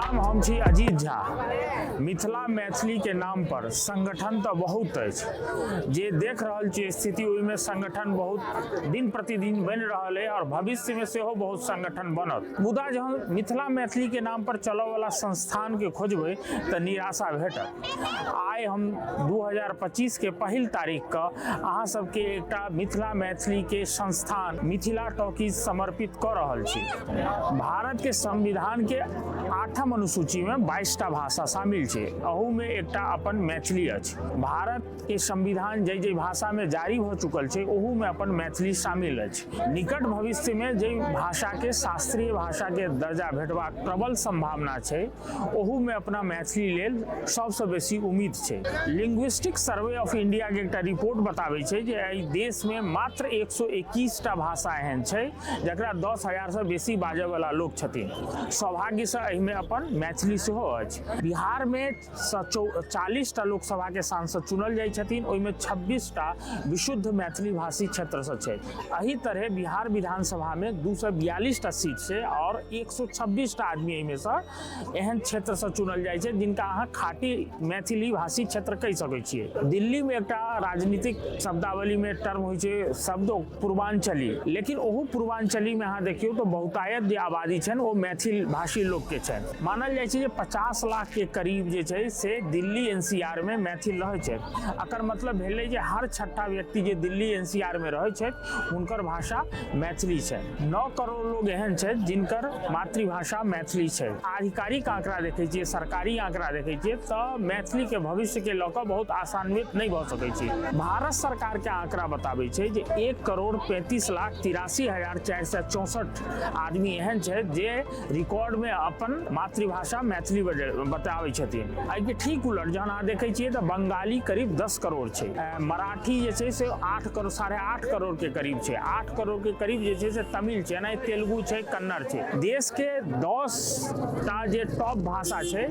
प्रणाम, हम छी अजीत झा। मिथिला मैथिली के नाम पर संगठन तऽ बहुत अछि। जे देख रहल छी स्थिति, ओहिमे संगठन बहुत दिन प्रतिदिन बनि रहल अइ आओर भविष्यमे सेहो बहुत संगठन बनत। मुदा जहन मिथिला मैथिली के नाम पर चलऽवला संस्थान के खोजबै तऽ निराशा भेटत। आइ हम 2025 के पहिल तारीख के अहाँ सबके एकटा मिथिला मैथिली के संस्थान मिथिला टॉकीज समर्पित कऽ रहल छी। भारत के संविधान के आठम अनुसूची में 22टा भाषा शामिल छै, अहू में एकटा अपन मैथिली अछि। भारत के संविधान जाहि जाहि भाषा में जारी भऽ चुकल छै, ओहू में अपन मैथिली शामिल अछि। निकट भविष्य में जाहि भाषा के शास्त्रीय भाषा के दर्जा भेटबाक प्रबल संभावना छै, ओहू में अपना मैथिली लेल सबसँ बेसी उम्मीद छै। लिंग्विस्टिक सर्वे ऑफ इंडिया के एकटा रिपोर्ट बताबै छै जे एहि देश में मात्र 121टा भाषा एहन छै जकरा 10,000सँ बेसी बाजयवला लोक छथिन। सौभाग्यसँ एहिमे अपन मैथिली सेहो अछि। बिहारमे 40टा लोकसभाके सांसद चुनल जाइ छथिन, ओहिमे 26टा विशुद्ध मैथिली भाषी क्षेत्रसँ छै। एहि तरहे बिहार विधानसभामे 242टा सीट छै आओर 126टा आदमी एहिमेसँ एहन क्षेत्रसँ चुनल जाइ छै जिनका अहाँ खाँटी मैथिली भाषी क्षेत्र कहि सकै छियै। दिल्लीमे एकटा राजनीतिक शब्दावलीमे टर्म होइ छै शब्द पूर्वांचली, लेकिन ओहू पूर्वांचलीमे अहाँ देखियौ तऽ बहुतायत जे आबादी छनि ओ मैथिल भाषी लोकके छनि। मानल जाइ छै जे 50 लाखके करीब जे छै से दिल्ली एनसीआरमे मैथिल रहै छथि। एकर मतलब भेलै जे हर छठा व्यक्ति जे दिल्ली एनसीआरमे रहै छथि हुनकर भाषा मैथिली छै। 9 करोड़ लोग एहन छथि जिनकर मातृभाषा मैथिली छै। आधिकारिक आंकड़ा देखै छियै, सरकारी आंकड़ा देखै छियै तऽ मैथिलीके भविष्यके लऽ कऽ बहुत आशान्वित नहि भऽ सकै छी। भारत सरकारके आंकड़ा बताबै छै जे 1,35,83,464 आदमी एहन छथि जे रिकॉर्डमे अपन मातृभाषा मैथिली बताबै छथिन। एहिके ठीक उलट जहन अहाँ देखै छियै तऽ बंगाली करीब 10 करोड़ छै, मराठी जे छै से 8 करोड़, 8.5 करोड़ के करीब छै, 8 करोड़ के करीब जे छै से तमिल छै, एनाही तेलुगु छै, कन्नड़ छै। देश के 10टा जे टॉप भाषा छै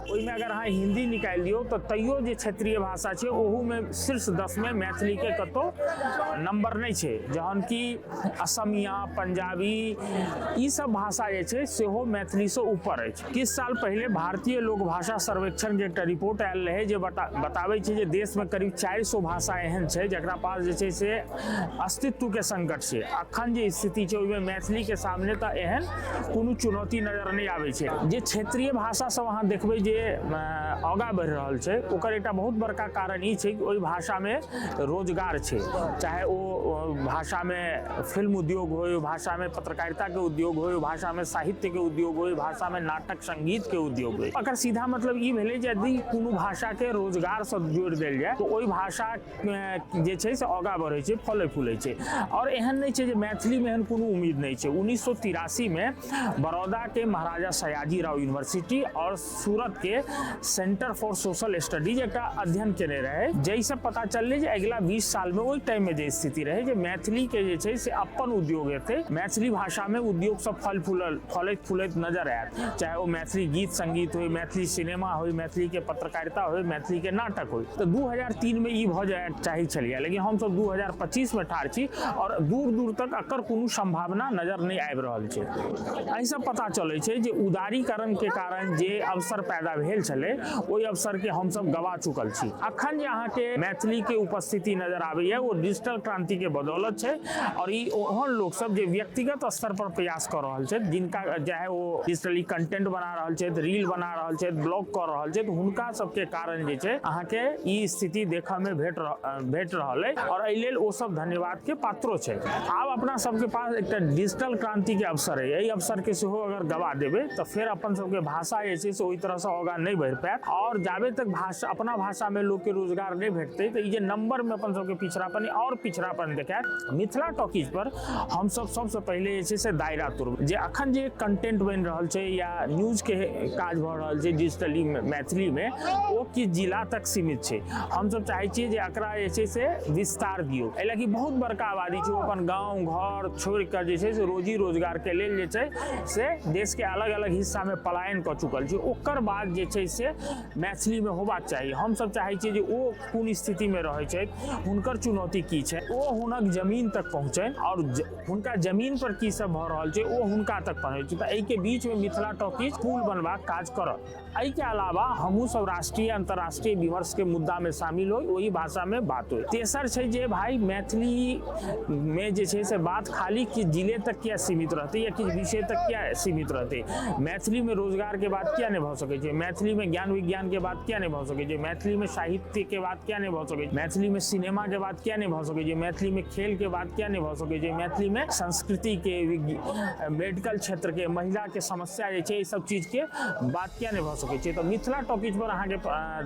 ओहिमे अगर अहाँ हिंदी निकालि दियौ तऽ तैयो जे क्षेत्रीय भाषा छै ओहूमे शीर्ष 10मे मैथिलीके कतहु नंबर नहि छै, जहन कि असमिया, पंजाबी ई सब भाषा जे छै सेहो मैथिलीसँ ऊपर अछि। किछु साल पहिले भारतीय लोक भाषा सर्वेक्षणके एकटा रिपोर्ट आयल रहै जे बताबै छै जे देशमे करीब 400 भाषा एहन छै जकरा पास जे छै से अस्तित्वके संकट छै। अखन जे स्थिति छै ओहिमे मैथिलीके सामने तऽ एहन कोनो चुनौती नजर नहि आबै छै। जे क्षेत्रीय भाषा सब अहाँ देखबै जे आगाँ बढ़ि रहल छै ओकर एकटा बहुत बड़का कारण ई छै कि ओहि भाषामे रोजगार छै, चाहे ओ भाषामे फिल्म उद्योग होइ, ओहि भाषामे पत्रकारिताके उद्योग होइ, ओहि भाषामे साहित्यके उद्योग होइ, भाषामे नाटक संगीतके उद्योग होइ। एकर सीधा मतलब ई भेलै जे यदि कोनो भाषाके रोजगारसँ जोड़ि देल जाय तऽ ओहि भाषा जे छै से आगाँ बढ़ै छै, फलै फूलै छै। आओर एहन नहि छै जे मैथिलीमे एहन कोनो उम्मीद नहि छै। 1983मे बड़ौदाके महाराजा सयाजी राव यूनिवर्सिटी आओर सूरतके सेंटर फॉर सोशल स्टडीज एकटा अध्ययन केने रहै, जाहिसँ पता चललै जे अगिला 20 सालमे ओहि टाइममे जे स्थिति रहै जे मैथिलीके जे छै से अपन उद्योग हेतै, मैथिली भाषामे उद्योग सब फल फूलल फलैत फूलैत नजर आयत, चाहे ओ मैथिली गीत संगीत होइ, मैथिली सिनेमा होइ, मैथिलीके पत्रकारिता होइ, मैथिलीके नाटक होइ। तऽ 2003मे ई भऽ जाय चाही छलियै, लेकिन हमसब 2025मे ठाढ़ छी आओर दूर दूर तक एकर कोनो सम्भावना नजर नहि आबि रहल छै। एहिसँ पता चलै छै जे उदारीकरणके कारण जे अवसर पैदा भेल छलै ओहि अवसरके हमसब गवा चुकल छी। अखन जे अहाँके मैथिलीके उपस्थिति नजर आबैए ओ डिजिटल क्रान्तिके बदौलत छै आओर ई ओहन लोकसब जे व्यक्तिगत स्तर पर प्रयास कऽ रहल छथि, जिनका चाहे ओ डिजिटली कंटेंट बना रहल छथि, रील बना रहल छथि, ब्लॉग कऽ रहल छथि, हुनका सबके कारण जे छै अहाँके ई स्थिति देखऽमे भेट रहल अइ आओर एहि लेल ओ सब धन्यवादके पात्रो छै। आब अपना सबके पास एकटा डिजिटल क्रान्तिके अवसर अइ, एहि अवसरके सेहो अगर गवा देबै तऽ फेर अपन सबके भाषा जे छै से ओहि तरहसँ आगाँ नहि बढ़ि पायत। आओर जाबे तक भाषा अपना भाषामे लोकके रोजगार नहि भेटतै तऽ ई जे नंबरमे अपन सबके पिछड़ापन आओर पिछड़ापन देखायत। मिथिला टॉकीज पर हमसब सबसँ पहिले जे छै से दायरा तुरबै, जे अखन जे कंटेंट बनि रहल छै या न्यूजके काज भऽ रहल छै डिजिटली मैथिलीमे ओ किछु जिला तक सीमित छै। हमसब चाहै छियै जे एकरा जे छै से विस्तार दियौ, एहि लए कि बहुत बड़का आबादी छै, ओ अपन गाँव घर छोड़ि कऽ जे छै से रोजी रोजगारके लेल जे छै से देशके अलग अलग हिस्सामे पलायन कऽ चुकल छै। ओकर बाद जे छै से मैथिलीमे होबाक चाही। हमसब चाहै छियै जे ओ कोन स्थितिमे रहै छथि, हुनकर चुनौती की छै, ओ हुनक जमीन तक पहुँचनि आओर हुनका जमीन पर की सब भऽ रहल छै ओ हुनका तक पहुँचै। तऽ एहिके बीचमे मिथिला टॉकीज पूरा पुल बनबाक काज करत। एहिके अलावा हमहूँ सब राष्ट्रीय अंतर्राष्ट्रीय विमर्शके मुद्दामे शामिल होइ, ओहि भाषामे बात होइ। तेसर छै जे भाई मैथिलीमे जे छै से बात खाली किछु जिले तक किया सीमित रहतै या किछु विषय तक किया सीमित रहतै? मैथिलीमे रोजगारके बात किया नहि भऽ सकै छै? मैथिलीमे ज्ञान विज्ञानके बात किया नहि भऽ सकै छै? मैथिलीमे साहित्यके बात किया नहि भऽ सकै छै? मैथिलीमे सिनेमाके बात किया नहि भऽ सकै छै? मैथिलीमे खेलके बात किया नहि भऽ सकै छै? मैथिलीमे संस्कृतिके, मेडिकल क्षेत्रके, महिलाके समस्या जे छै, ई सब चीजके बात किया नहि भऽ सकै छै? तऽ मिथिला टॉकीज पर अहाँके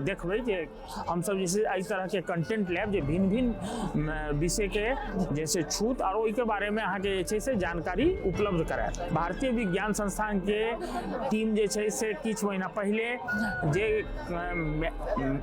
देखबै जे हमसब जे छै एहि तरहके कंटेंट लायब जे भिन्न भिन्न विषयके जे छै छूत आओर ओहिके बारेमे अहाँके जे छै से जानकारी उपलब्ध करायत। भारतीय विज्ञान संस्थानके टीम जे छै से किछु महीना पहिले जे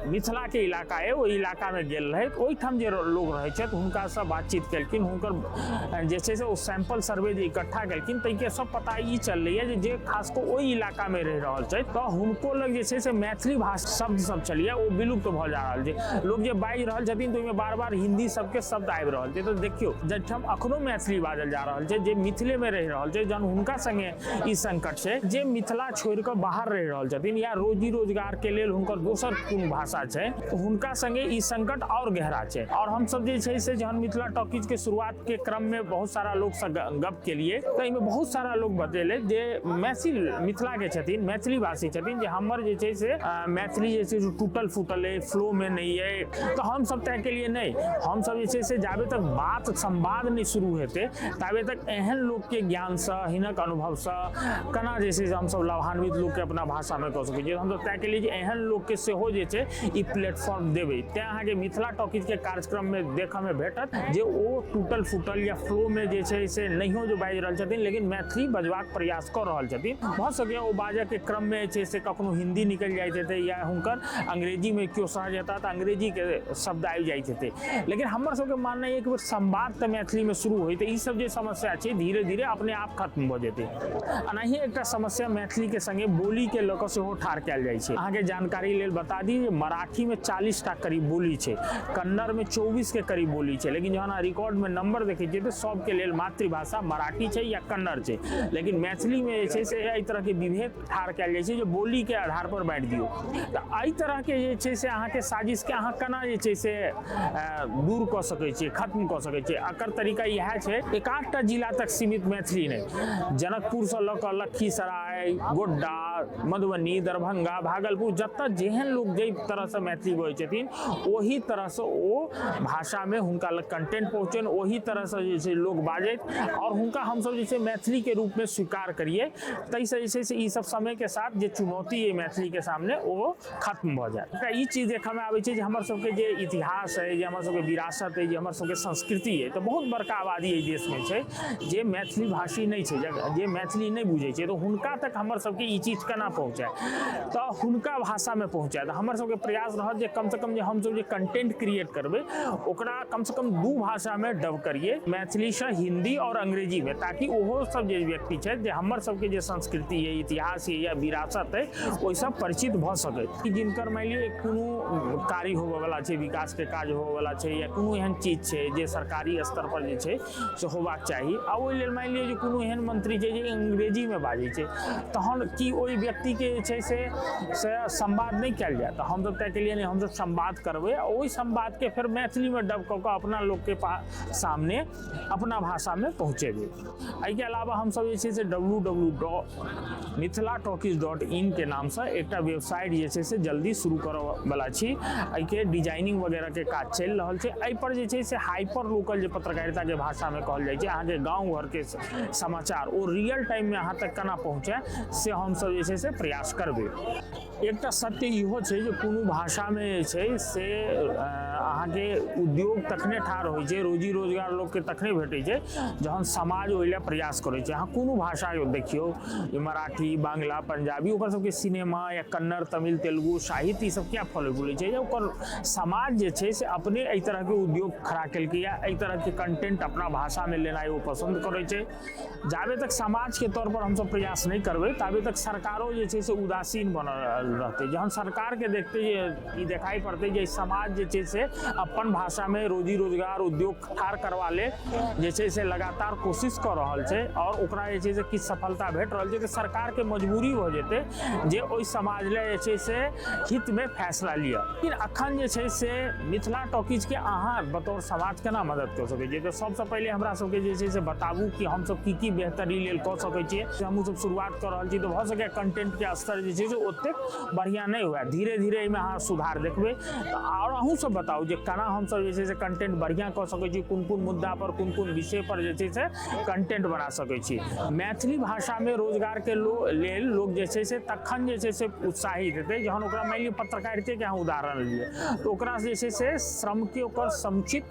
मिथिलाके इलाका अइ, ओहि इलाकामे गेल रहै। ओहिठाम जे लोग रहै छथि, हुनकासँ बातचीत केलखिन। हुनकर जे छै से ओ सैंपल सर्वे जे इकट्ठा केलखिन, ताहिके सब पता ई चललैए जे जे खास कऽ ओहि इलाकामे रहि रहल छथि, तऽ हुनको लग जे छै से मैथिली भाषा शब्द सब छलैए, ओ विलुप्त भऽ जा रहल छै। लोक जे बाजि रहल छथिन, तऽ ओहिमे बार बार हिन्दी सबके शब्द आबि रहल छै। तऽ देखियौ, जाहिठाम अखनो मैथिली बाजल जा रहल छै, जे मिथिलेमे रहि रहल छै, जहन हुनका सङ्गे ई संकट छै, जे मिथिला छोड़ि कऽ बाहर रहि रहल छथिन या रोजी रोजगारके लेल हुनकर दोसर कोनो भाषा छै, हुनका सङ्गे ई संकट आओर गहरा छै। आओर हमसब जे छै से जहन मिथिला टॉकीजके शुरुआतके क्रममे बहुत सारा लोकसँ गप केलिए, तऽ एहिमे बहुत सारा लोक बतेलै जे मैथिल मिथिलाके छथिन, मैथिली भाषी छथिन, जे हमर जे छै से मैथिली जे छै से टूटल फूटल अइ, फ्लोमे नहि अइ। तऽ हमसब ताहिके लिए नहि, हमसब जे छै से जाबे तक बात संवाद नहि शुरू हेतै, ताबे तक एहन लोकके ज्ञानसँ, हिनक अनुभवसँ केना जे छै से हमसब लाभान्वित लोकके अपना भाषामे कऽ सकै छियै। हमसब ताहिके लिए जे एहन लोकके सेहो जे छै ई प्लेटफॉर्म देबै। तेँ अहाँके मिथिला टॉकीजके कार्यक्रममे देखऽमे भेटत जे ओ टूटल फूटल या फ्लोमे जे छै से नहियो जे बाजि रहल छथिन, लेकिन मैथिली बजबाक प्रयास कऽ रहल छथिन। भऽ सकैए ओ बाजऽके क्रममे जे छै से कखनो हिन्दी निकलि जाइत हेतै या हुनकर अंग्रेजीमे केओ सहज हेता तऽ अंग्रेजीके शब्द आबि जाइत हेतै, लेकिन हमर सबके माननाइ एक बेर संवाद तऽ मैथिलीमे शुरू होइ, तऽ ई सब जे समस्या छै, धीरे धीरे अपने आप खत्म भऽ जेतै। एनाहिए एकटा समस्या मैथिलीके सङ्गे बोलीके लऽ कऽ सेहो ठाढ़ कयल जाइ छै। अहाँके जानकारी लेल बता दी जे मराठीमे 40टा करीब बोली छै, कन्नड़मे 24के करीब बोली छै, लेकिन जहन अहाँ रिकॉर्डमे नंबर देखै छियै तऽ सबके लेल मातृभाषा मराठी छै या कन्नड़ छै। लेकिन मैथिलीमे जे छै से एहि तरहके विभेद ठाढ़ कयल जाइ छै जे बोलीके आधार पर बाँटि दियौ। तऽ एहि तरहके जे छै से अहाँके साजिशके अहाँ केना जे छै से दूर कऽ सकै छियै, खत्म कऽ सकै छियै? एकर तरीका इएह छै, एक आधटा जिला तक सीमित मैथिली नहि, जनकपुरसँ लऽ कऽ लखीसराय, गोड्डा, मधुबनी, दरभंगा, भागलपुर, जतऽ जेहन लोक जाहि तरहसँ मैथिली बजै छथिन, ओहि तरहसँ ओ भाषामे हुनका लग कंटेंट पहुँचनि, ओहि तरहसँ जे छै लोक बाजथि आओर हुनका हमसब जे छै मैथिलीके रूपमे स्वीकार करियै। ताहिसँ जे छै से ई सब समयके साथ जे चुनौती अइ मैथिलीके सामने, ओ खत्म भऽ जायत। एकटा ई चीज देखऽमे आबै छै जे हमर सबके जे इतिहास अइ, जे हमर सबके विरासत अइ, जे हमर सबके संस्कृति अइ, तऽ बहुत बड़का आबादी एहि देशमे छै जे मैथिली भाषी नहि छै, जे मैथिली नहि बुझै छै। तऽ हुनका तक हमर सबके ई चीज केना पहुँचै? तऽ हुनका भाषामे पहुँचै। तऽ हमर सबके प्रयास रहत जे कमसँ कम जे हमसब जे कंटेंट क्रिएट करबै, ओकरा कमसँ कम दू भाषामे डब करियै, मैथिलीसँ हिन्दी आओर अंग्रेजीमे, ताकि ओहो सब जे व्यक्ति छथि जे हमर सबके जे संस्कृति अइ, इतिहास अइ या विरासत अइ, ओहिसँ परिचित भऽ सकै। जिनकर मानि लिअ कोनो कार्य होबयवला छै, विकासके काज होबयवला छै या कोनो एहन चीज छै जे सरकारी स्तर पर जे छै से होबाक चाही, आ ओहि लेल मानि लिअ जे कोनो एहन मंत्री छै जे अंग्रेजीमे बाजै छै, तहन की ओहि व्यक्तिके जे छै से संवाद नहि कयल जाय? तऽ हमसब ताहिके लिए नहि, हमसब संवाद करबै आ ओहि संवादके फेर मैथिलीमे डब कऽ कऽ अपना लोकके सामने अपना भाषामे पहुँचेबै। एहिके अलावा हमसब जे छै से www.mithilatalkies.in के नामसँ एकटा वेबसाइट जे छै से जल्दी शुरू करऽवला छी। एहिके डिजाइनिंग वगैरहके काज चलि रहल छै। एहिपर जे छै से हाइपर लोकल जे पत्रकारिताके भाषामे कहल जाइ छै, अहाँके गाँव घरके समाचार ओ रियल टाइममे अहाँ तक केना पहुँचै, से हमसब जे छै से प्रयास करबै। एकटा सत्य इहो छै जे कोनो भाषामे जे छै से अहाँके उद्योग तखने ठाढ़ होइ छै, रोजी रोजगार लोकके तखने भेटै छै, जहन समाज ओहि लए प्रयास करै छै। अहाँ कोनो भाषा देखियौ, मराठी, बांग्ला, पंजाबी, ओकर सबके सिनेमा या कन्नड़, तमिल, तेलुगु साहित्य, ई सब किया फलै फूलै छै? जे ओकर समाज जे छै से अपने एहि तरहके उद्योग खड़ा केलकैए, एहि तरहके कंटेंट अपना भाषामे लेनाइ ओ पसन्द करै छै। जाबे तक समाजके तौर पर हमसब प्रयास नहि करबै, ताबे तक सरकारो जे छै से उदासीन बनल रहल रहतै। जहन सरकारके देखतै जे ई देखाइ पड़तै जे समाज जे छै से अपन भाषामे रोजी रोजगार उद्योग ठाढ़ करबा लेल जे छै से लगातार कोशिश कऽ रहल छै आओर ओकरा जे छै से किछु सफलता भेट रहल छै, तऽ सरकारके मजबूरी भऽ जेतै जे ओहि समाज लए जे छै से हितमे फैसला लिअ। लेकिन अखन जे छै से मिथिला टॉकीजके अहाँ बतौर समाज केना मदद कऽ सकै छियै? तऽ सबसँ पहिले हमरा सबके जे छै से बताबू कि हमसब की की बेहतरी लेल कऽ सकै छियै। हमहूँ सब शुरुआत कऽ रहल छी, तऽ भऽ सकैए कंटेंटके स्तर जे छै से ओतेक बढ़िआँ नहि हुए, धीरे धीरे एहिमे अहाँ सुधार देखबै। तऽ आओर अहूँ सब बताउ जे केना हमसब जे छै से कंटेंट बढ़िआँ कऽ सकै छी, कोन कोन मुद्दापर, कोन कोन विषयपर जे छै से कंटेंट बना सकै छी। मैथिली भाषामे रोजगारके लेल लोक जे छै से तखन जे छै से उत्साहित हेतै जहन ओकरा मानि लिअ पत्रकारितेके अहाँ उदाहरण लिअ, तऽ ओकरा जे छै से श्रमके ओकर समुचित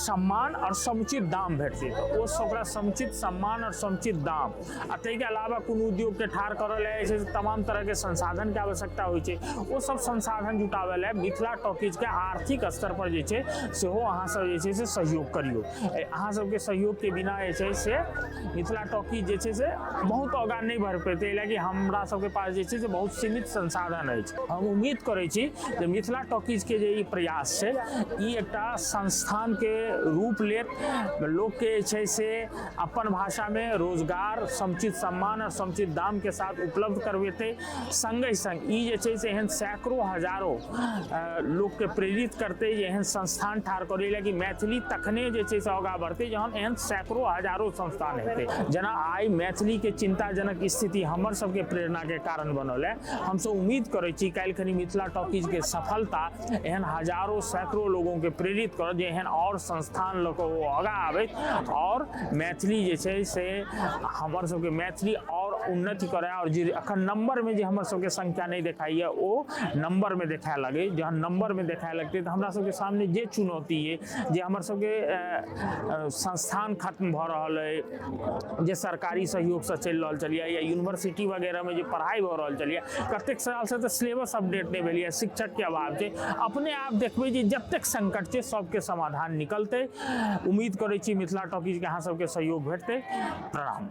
सम्मान आओर समुचित दाम भेटतै। तऽ ओ ओकरा समुचित सम्मान आओर समुचित दाम आ ताहिके अलावा कोनो उद्योगके ठाढ़ करऽ लए जे छै से तमाम तरहके संसाधनके आवश्यकता होइ छै। ओ सब संसाधन जुटाबै लए मिथिला टॉकीजके आर्थिक स्तर पर जे छै सेहो अहाँ सब जे छै से सहयोग करियौ। अहाँ सबके सहयोगके बिना जे छै से मिथिला टॉकीज जे छै से बहुत आगाँ नहि बढ़ि पेतै, एहि लए कि हमरा सबके पास जे छै से बहुत सीमित संसाधन अछि। हम उम्मीद करै छी जे मिथिला टॉकीजके जे ई प्रयास छै ई एकटा संस्थानके रूप लेत, लोकके जे छै से अपन भाषामे रोजगार समुचित सम्मान आओर समुचित दामके साथ उपलब्ध करबेतै। सङ्गहि सङ्ग ई जे छै से एहन सैकड़ो हजारो लोकके प्रेरित करतै जे एहन संस्थान ठाढ़ करै लए कि मैथिली तखने जे छै से आगाँ बढ़तै जहन एहन सैकड़ो हजारो संस्थान हेतै। जेना आइ मैथिलीके चिन्ताजनक स्थिति हमर सबके प्रेरणाके कारण बनल है, हमसब उम्मीद करै छी काल्हि खनी मिथिला टॉकीजके सफलता एहन हजारो सैकड़ो लोगोंके प्रेरित करत जे एहन आओर संस्थान लऽ कऽ ओ आगाँ आबैत आओर मैथिली जे छै से हमर सबके मैथिली आओर उन्नति करय, आओर जे अखन नम्बरमे जे हमर सबके संख्या नहि देखाइए ओ नम्बरमे देखाए लगै। जहन नम्बरमे देखाए लगतै तऽ हमरा सबके सामने जे चुनौती अइ जे हमर सबके संस्थान खत्म भऽ रहल अइ, जे सरकारी सहयोगसँ चलि रहल छलैए या यूनिवर्सिटी वगैरहमे जे पढ़ाइ भऽ रहल छलैए, कतेक सालसँ तऽ सिलेबस अपडेट नहि भेलैए, शिक्षकके अभाव छै। अपने आप देखबै जे जतेक संकट छै सबके समाधान निकलतै। उम्मीद करै छी मिथिला टॉकीजके अहाँ सबके सहयोग भेटतै। प्रणाम।